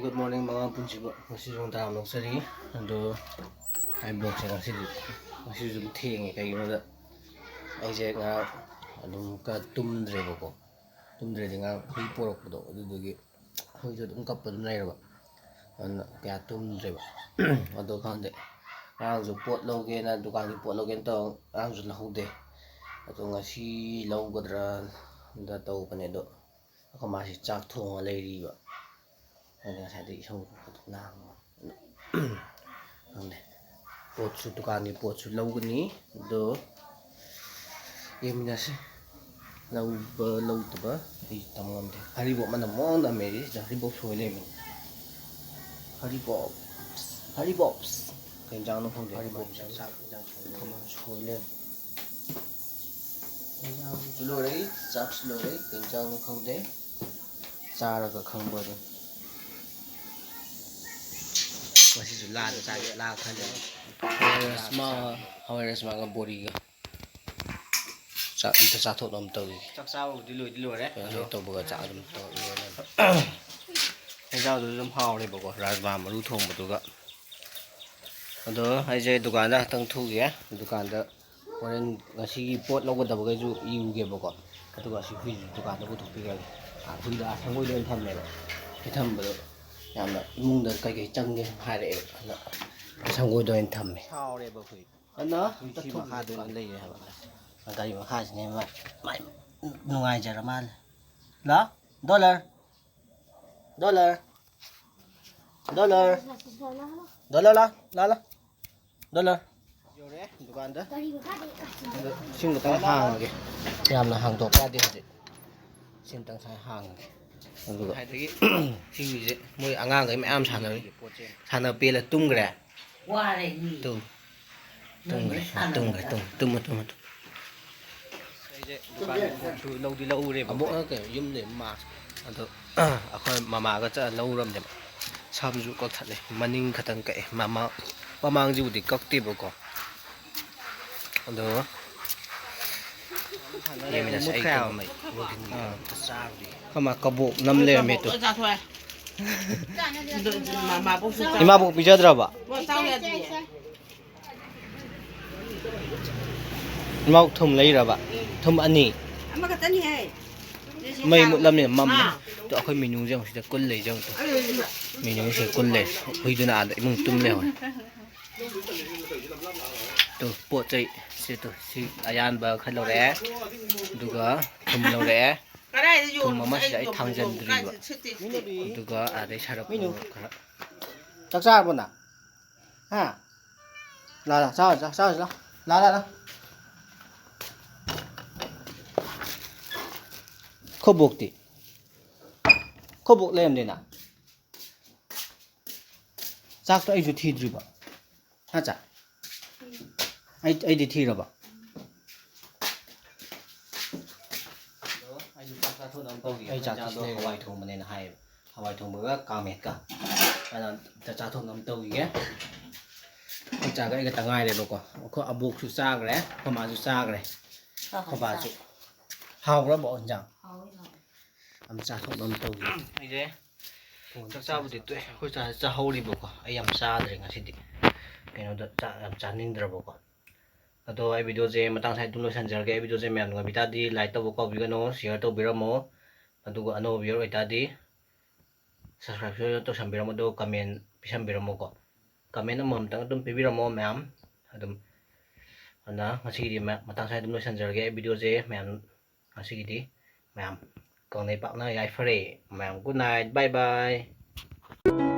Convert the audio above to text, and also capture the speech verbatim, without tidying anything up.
Good morning, ꯃꯉꯥ ꯄꯨꯟꯁꯤꯕ꯫ ꯉꯁꯤꯁꯨ ꯇꯔꯥꯝ ꯂꯧꯖꯔꯤ꯫ ꯑꯗꯣ ꯑꯩ vlogꯁꯦ ꯉꯁꯤꯗꯤ, ꯉꯁꯤꯁꯨ ꯑꯗꯨꯝ ꯊꯦꯡꯉꯦ꯫ ꯀꯩꯒꯤꯅꯣꯗ ꯑꯩꯁꯦ ꯉꯔꯥꯡ ꯑꯗꯨꯝ ꯈꯔ ꯇꯨꯝꯗ꯭ꯔꯦꯕꯀꯣ꯫ ꯇꯨꯝꯗ꯭ꯔꯦꯗꯤ ꯉꯔꯥꯡ ꯍꯨꯏ ꯄꯣꯔꯛꯄꯗꯣ, ꯑꯗꯨꯗꯨꯒꯤ ꯍꯨꯏꯁꯨ ꯑꯗꯨꯝ ꯀꯞꯄ ꯑꯗꯨꯝ ꯂꯩꯔꯕ꯫ ꯑꯗꯨꯅ ꯀꯌꯥ ꯇꯨꯝꯗ꯭ꯔꯦꯕ꯫ ꯑꯗꯣ ꯈꯪꯗꯦ, ꯉꯔꯥꯡꯁꯨ ꯄꯣꯠ ꯂꯧꯒꯦꯅ, ꯗꯨꯀꯥꯟꯒꯤ ꯄꯣꯠ ꯂꯧꯒꯦꯅ ꯇꯧꯔ ꯉꯔꯥꯡꯁꯨ ꯂꯧꯍꯧꯗꯦ꯫ ꯑꯗꯣ ꯉꯁꯤ ꯂꯧꯒꯗ꯭ꯔꯥꯅ ꯇꯧꯕꯅꯦ꯫ ꯑꯗꯣ ꯑꯩꯈꯣꯏ ꯃꯥꯁꯤ ꯆꯥꯛ ꯊꯣꯡꯉ ꯂꯩꯔꯤꯕ꯫ ꯑꯗꯨꯅ ꯉꯁꯥꯏꯗꯩ ꯏꯁꯧ ꯈꯣꯠꯇꯅ ꯂꯥꯡꯕ꯫ ꯈꯪꯗꯦ꯫ ꯄꯣꯠꯁꯨ, ꯗꯨꯀꯥꯟꯒꯤ ꯄꯣꯠꯁꯨ ꯂꯧꯒꯅꯤ꯫ ꯑꯗꯣ ꯌꯦꯡꯃꯤꯟꯅꯁꯤ꯫ ꯂꯧꯕ ꯂꯧꯗꯕ ꯑꯩ ꯇꯝ ꯉꯝꯗꯦ꯫ ꯍꯔꯤꯕꯣꯞ ꯃꯅꯝ ꯃꯑꯣꯡꯗ ꯅꯝꯃꯦ ꯁꯤꯗ꯫ ꯍꯔꯤꯕꯣꯞ ꯁꯣꯏ ꯂꯩꯔꯝꯃꯦ꯫ ꯍꯔꯤꯕꯣꯞ꯫ ꯍꯔꯤꯕꯣꯞ꯫ ꯀꯩ ꯌꯦꯟꯖꯥꯡꯅꯣ ꯈꯪꯗꯦ꯫ ꯍꯔꯤꯕꯣꯞ ꯆꯥꯛ ꯌꯦꯟꯖꯥꯡ ꯊꯣꯡꯕ ꯁꯣꯏ ꯂꯩꯔꯝꯃꯦ꯫ ꯌꯦꯟꯖꯥꯡꯁꯨ ꯂꯣꯏꯔꯦ, ꯆꯥꯛꯁꯨ ꯂꯣꯏꯔꯦ꯫ ꯀꯩ ꯌꯦꯟꯖꯥꯡꯅꯣ ꯈꯪꯗꯦ꯫ ꯆꯥꯔꯒ ꯈꯪꯕ ꯑꯗꯨꯝ꯫ ꯉꯁꯤꯁꯨ ꯂꯥꯗ ꯆꯥꯒꯦ, ꯂꯥ ꯈꯜꯂꯦ꯫ ꯍꯋꯥꯏ ꯔꯁꯃꯥ, ꯍꯋꯥꯏ ꯔꯁꯃꯥꯒ ꯕꯣꯔꯤꯒ꯫ ꯆꯥꯛ ꯑꯝꯇ ꯆꯥꯊꯣꯛꯅꯕ ꯇꯧꯔꯤꯒꯦ꯫ ꯆꯥꯛ ꯆꯥꯕꯕꯨꯗꯤ ꯂꯣꯏꯗꯤ ꯂꯣꯏꯔꯦ꯫ ꯀꯩꯅꯣ ꯍꯦꯛ ꯇꯧꯕꯒ ꯆꯥꯛ ꯑꯗꯨꯝ ꯇꯧꯔ ꯂꯣꯏꯔꯦ꯫ ꯌꯦꯟꯖꯥꯡꯗꯨꯁꯨ ꯑꯗꯨꯝ ꯍꯥꯎꯔꯦꯕꯀꯣ, ꯔꯥꯖꯃꯥ ꯃꯔꯨ ꯊꯣꯡꯕꯗꯨꯒ꯫ ꯑꯗꯣ ꯑꯩꯁꯦ ꯗꯨꯀꯥꯟꯗ ꯉꯥꯛꯇꯪ ꯊꯣꯛꯎꯒꯦ꯫ ꯗꯨꯀꯥꯟꯗ ꯍꯣꯔꯦꯟ ꯉꯁꯤꯒꯤ ꯄꯣꯠ ꯂꯧꯒꯗꯕꯈꯩꯁꯨ ꯏꯔꯨꯒꯦꯕꯀꯣ꯫ ꯑꯗꯨꯒ ꯑꯁꯤ ꯍꯨꯏꯁꯤ ꯗꯨꯀꯥꯟꯗ ꯄꯨꯊꯣꯛꯄꯤꯈ꯭ꯔꯒꯦ꯫ ꯑꯥ, ꯍꯨꯏꯗꯣ ꯑꯥ ꯁꯪꯒꯣꯏꯗ ꯑꯣꯏꯅ ꯊꯝꯃꯦꯕ꯫ ꯁꯤ ꯊꯝꯕꯗꯣ ꯌꯥꯝꯅ ꯏꯃꯨꯡꯗ ꯀꯩꯀꯩ ꯆꯪꯒꯦ ꯍꯥꯏꯔꯛꯑꯦꯕ꯫ ꯑꯗꯨꯅ ꯁꯪꯒꯣꯏꯗ ꯑꯣꯏꯅ ꯊꯝꯃꯦ꯫ ꯁꯥꯎꯔꯦꯕ ꯍꯨꯏ꯫ ꯑꯗꯨꯅ ꯍꯨꯏ ꯁꯤ ꯃꯈꯥꯗ ꯑꯣꯏꯅ ꯂꯩꯔꯦ ꯍꯥꯏꯕ꯫ ꯒꯥꯔꯤ ꯃꯈꯥꯁꯤꯅꯦ ꯃꯥ, ꯃꯥꯏ ꯅꯨꯡꯉꯥꯏꯖꯔ ꯃꯥꯜꯂꯦ꯫ ꯂꯥ, ꯗꯣꯂꯔ꯫ ꯗꯣꯂꯔ꯫ ꯗꯣꯂꯔ꯫ ꯗꯣꯂꯔ, ꯂꯥ, ꯂꯥ, ꯂꯥ꯫ ꯗꯣꯂꯔ꯫ ꯌꯧꯔꯦ ꯗꯨꯀꯥꯟꯗ꯫ ꯑꯗꯣ ꯁꯤꯃꯇꯪ ꯍꯥꯡꯉꯒꯦ꯫ ꯌꯥꯝꯅ ꯍꯥꯡꯗꯣꯛꯄ ꯌꯥꯗꯦ ꯍꯧꯖꯤꯛ꯫ ꯁꯤꯃꯇꯪ ꯁꯨꯃꯥꯏꯅ ꯍꯥꯡꯉꯒꯦ꯫ ꯑꯗꯨꯒ ꯉꯁꯥꯏꯗꯒꯤ ꯁꯤꯒꯤꯁꯦ ꯃꯣꯏ ꯑꯉꯥꯡꯈꯩ ꯃꯌꯥꯝ ꯁꯥꯟꯅꯔꯤ꯫ ꯁꯥꯟꯅ ꯄꯦꯜꯂ ꯇꯨꯝꯈ꯭ꯔꯦ꯫ ꯋꯥꯔꯦ ꯃꯤ꯫ ꯇꯨꯝ-, ꯇꯨꯝꯈ꯭ꯔꯦ꯫ ꯇꯨꯝꯈ꯭ꯔꯦ꯫ ꯇꯨꯝ-, ꯇꯨꯝꯃꯣ, ꯇꯨꯝꯃꯣ, ꯇꯨꯝꯃꯣ꯫ ꯑꯩꯁꯦ ꯗꯨꯀꯥꯟꯒꯤ ꯄꯣꯠꯁꯨ ꯂꯧꯗꯤ ꯂꯧꯔꯦꯕꯀꯣ꯫ ꯑꯕꯣꯛꯅ ꯀꯩꯅꯣ ꯌꯨꯝꯗ ꯃꯥꯁ꯫ ꯑꯗꯣ ꯑꯩꯈꯣꯏ ꯃꯃꯥꯒ ꯆꯠꯂ ꯂꯧꯔꯕꯅꯦꯕ꯫ ꯁꯝꯁꯨ ꯀꯛꯊꯠꯂꯦ꯫ ꯃꯅꯤꯡ ꯈꯛꯇꯪ ꯀꯛꯑꯦ꯫ ꯃꯃꯥ-, ꯃꯃꯥꯡꯁꯤꯕꯨꯗꯤ ꯀꯛꯇꯦꯕꯀꯣ꯫ ꯑꯗꯣ ꯌꯦꯡꯃꯤꯟꯅꯁꯦ꯫ ꯑꯩ ꯃꯨꯠꯈ꯭ꯔꯦ ꯍꯥꯏꯕ꯫ ꯇꯧꯔꯝꯃꯦ꯫ ꯑꯥ꯫ ꯑꯝꯇ ꯆꯥꯔꯨꯒꯦ꯫ ꯑꯩꯈꯣꯏ ꯃꯥ ꯀꯕꯣꯛ ꯅꯝ ꯂꯩꯔꯝꯃꯦ ꯇꯨ꯫ ꯂꯣꯏ ꯆꯥꯊꯣꯛꯑꯦ꯫ ꯏꯃꯥꯕꯣꯛ ꯄꯤꯖꯗ꯭ꯔꯕ? ꯏꯃꯥꯕꯣꯛ ꯊꯨꯝ ꯂꯩꯔꯕ? ꯊꯨꯝ ꯑꯅꯤ꯫ ꯃꯩ ꯃꯨꯠꯂꯝꯅꯤꯅ ꯃꯝꯃꯦ꯫ ꯑꯗꯣ ꯑꯩꯈꯣꯏ ꯃꯤꯅꯨꯁꯦ ꯑꯃꯨꯛ ꯁꯤꯗ ꯀꯨꯜ ꯂꯩꯁꯦ ꯑꯃꯨꯛ꯫ ꯃꯤꯅꯨꯁꯦ ꯀꯨꯜ ꯂꯩ꯫ ꯍꯨꯏꯗꯨꯅ ꯑꯥꯗ ꯏꯃꯨꯡ ꯇꯨꯝ ꯂꯩꯍꯧꯔꯦ꯫ ꯇꯨ, ꯄꯣꯠ ꯆꯩ ꯁꯤ ꯇꯨ, ꯁꯤ ꯑꯌꯥꯟꯕ ꯈꯔ ꯂꯧꯔꯛꯑꯦ꯫ ꯑꯗꯨꯒ ꯊꯨꯝ ꯂꯧꯔꯛꯑꯦ꯫ ꯊꯨꯝ ꯑꯃꯁꯤꯗ ꯑꯩ ꯊꯥꯡꯖꯟꯗ꯭ꯔꯤꯕ꯫ ꯑꯗꯨꯒ ꯑꯥꯗꯩ ꯁꯔꯞ ꯈꯔ꯫ ꯆꯥꯛ ꯆꯥꯔꯕꯣ ꯅꯪ? ꯍꯥ? ꯂꯥ, ꯂꯥ, ꯆꯥꯔꯨ, ꯆꯥ-, ꯆꯥꯔꯨꯁꯤ ꯂꯥ꯫ ꯂꯥ, ꯂꯥ, ꯂꯥ꯫ ꯈꯣꯕꯣꯛꯇꯤ? ꯈꯣꯕꯣꯛ ꯂꯩꯔꯝꯗꯦꯅ? ꯆꯥꯛꯇꯣ ꯑꯩꯁꯨ ꯊꯤꯗ꯭ꯔꯤꯕ꯫ ꯅꯠꯇ꯭ꯔꯥ? ꯑꯩ, ꯑꯩꯗꯤ ꯊꯤꯔꯕ? ꯑꯩ ꯆꯥꯛ ꯆꯥꯊꯣꯛꯅꯕ ꯇꯧꯈꯤꯒꯦ꯫ ꯑꯩ ꯆꯥꯛ ꯏꯟꯖꯥꯡꯗꯣ ꯆꯥꯊꯣꯛꯅꯕ꯫ ꯍꯋꯥꯏ ꯊꯣꯡꯕꯅꯦꯅ ꯍꯥꯏꯌꯦꯕ꯫ ꯍꯋꯥꯏ ꯊꯣꯡꯕꯒ ꯀꯥꯡꯃꯦꯠꯀ꯫ ꯑꯗꯨꯅ ꯑꯝꯇ ꯆꯥꯊꯣꯛꯅꯕ ꯇꯧꯈꯤꯒꯦ꯫ ꯑꯩ ꯆꯥꯛ ꯑꯩ ꯈꯛꯇ ꯉꯥꯏꯔꯦꯕꯀꯣ꯫ ꯑꯩꯈꯣꯏ ꯑꯕꯣꯛꯁꯨ ꯆꯥꯈ꯭ꯔꯦ, ꯑꯩꯈꯣꯏ ꯃꯥꯁꯨ ꯆꯥꯈ꯭ꯔꯦ꯫ ꯑꯩꯈꯣꯏ ꯕꯥꯁꯨ꯫ ꯍꯥꯎꯈ꯭ꯔꯕꯣ ꯏꯟꯖꯥꯡ? ꯍꯥꯎꯋꯤ, ꯍꯥꯎꯋꯤ꯫ ꯑꯝ ꯆꯥꯊꯣꯛꯅꯕ ꯇꯧꯒꯦ꯫ ꯑꯩꯁꯦ ꯆꯥꯛ ꯆꯥꯕꯨꯗꯤ ꯇꯣꯛꯑꯦ꯫ ꯑꯩꯈꯣꯏ ꯆꯥ-, ꯆꯥꯍꯧꯔꯤꯕꯀꯣ꯫ ꯑꯩ ꯌꯥꯝ ꯆꯥꯗ꯭ꯔꯦ ꯉꯁꯤꯗꯤ꯫ ꯀꯩꯅꯣꯗ ꯆꯥꯛ ꯌꯥꯝ ꯆꯥꯅꯤꯡꯗ꯭ꯔꯕꯀꯣ꯫ ꯑꯗꯣ ꯑꯩ videoꯁꯦ ꯃꯇꯥꯡ ꯁ꯭ꯋꯥꯏꯗ ꯑꯗꯨꯝ ꯂꯣꯏꯁꯤꯟꯖꯔꯒꯦ꯫ ꯑꯩ videoꯁꯦ ꯃꯌꯥꯝ ꯅꯨꯡꯉꯥꯏꯕꯤ ꯇꯥꯔꯗꯤ like ꯇꯧꯕ ꯀꯥꯎꯕꯤꯒꯅꯨ, share ꯇꯧꯕꯤꯔꯝꯃꯣ꯫ ꯑꯗꯨꯒ ꯑꯅꯧꯕ viewer ꯑꯣꯏꯇꯥꯔꯗꯤ subscribe ꯁꯣꯏꯗꯅ ꯇꯧꯁꯟꯕꯤꯔꯝꯃꯣ, ꯑꯗꯨꯒ comment ꯄꯤꯁꯟꯕꯤꯔꯝꯃꯣꯀꯣ꯫ Comment ꯑꯃꯃꯝꯇꯪ ꯑꯗꯨꯝ ꯄꯤꯕꯤꯔꯝꯃꯣ ꯃꯌꯥꯝ꯫ ꯑꯗꯨꯝ, ꯑꯗꯨꯅ ꯉꯁꯤꯒꯤꯗꯤ ꯃ-, ꯃꯇꯥꯡ ꯁ꯭ꯋꯥꯏꯗ ꯑꯗꯨꯝ ꯂꯣꯏꯁꯤꯟꯖꯔꯒꯦ꯫ ꯑꯩ videoꯁꯦ ꯃꯌꯥꯝ ꯉꯁꯤꯒꯤꯗꯤ ꯃꯌꯥꯝ ꯀꯪꯂꯩꯄꯥꯛꯅ ꯌꯥꯏꯐꯔꯦ꯫ ꯃꯌꯥꯝ good night, bye bye꯫